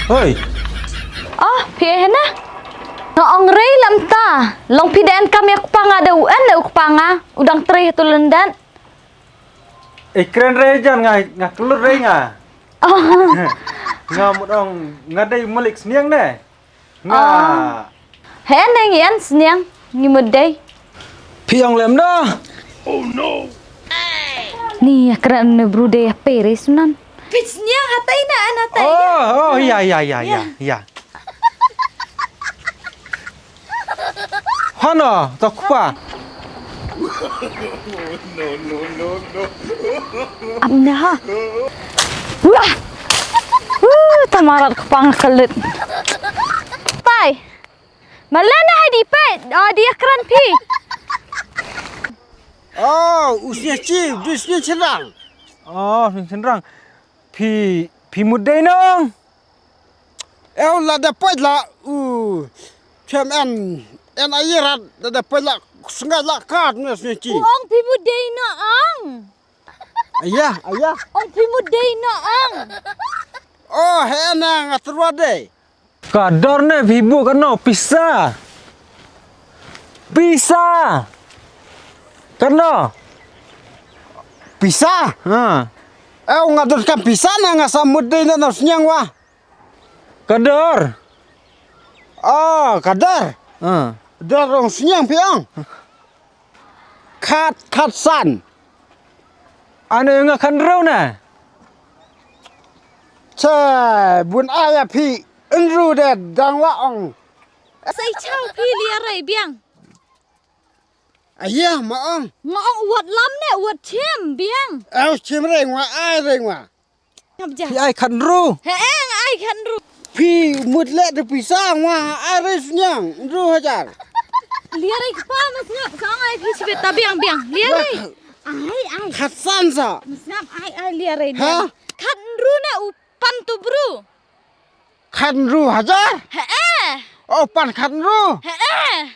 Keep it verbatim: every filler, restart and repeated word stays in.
Hoi. Oh, phi hena? Nga ong rei lam ta. Long phi da en kam ïa u kpa nga da u en da u kpa nga. U dang trei ha tu lyndet. Eh, kren rei jan nga, nga klut rei nga. Oh. Nga mut ong nga dei malik sniang ne. Nga. Oh. He ne ngi en sniang ngi mut dei. Phi ong lem da. Ni ya kren ne bru dei ya pere sunan. Phi sniang hatai na an hatai. Oh, oh, ya, ya, ya, ya, ya. Hano, to kpa. Amna ha. Wah. Wuh, tamarat kpa nga khalit. Tai. Malana hadi pe, hadi akran phi. Oh, usnya chi, usnya cherang. Oh, usnya cherang. Phi, phi mut dei nong. Eu la da poi la u chem en en ayirat la da poi la sngai la kat ne sne chi. U ong phi mut dei no ong. Aya, aya. Ong phi mut dei no ong. Oh, he na nga terwa dei. Ka dor ne phi bu kano pisa. Pisa. Kano. Pisa. Ha. Eu nga dor kam pisa na nga sa mut dei na snyang wa. Ka dor. Oh, ka dor. Ha. Dor ong snyang phi ong. Khat, khat san. Ane nga khan rau na. Che, bun aya phi, enru de dang wa ong. Sai chau phi lia rai biang. Aya, ma ong. Nga ong wat lam ne, wat chim biang. Au chim rai ngwa, ai rai ngwa. Ngap ja. Phi ai khat ru. He eng ai khat ru. Phi mut le de pisa ngwa ai re snyang ru hajar. Lia re kpa mas ngap sa ai phi chibet ta biang biang. Lia re. Ai ai. Khat san sa. Mas ngap ai ai lia re. Ha? Khat ru ne u pan tu bru. Khat ru hajar. He eh. Oh pan khat ru. He eh.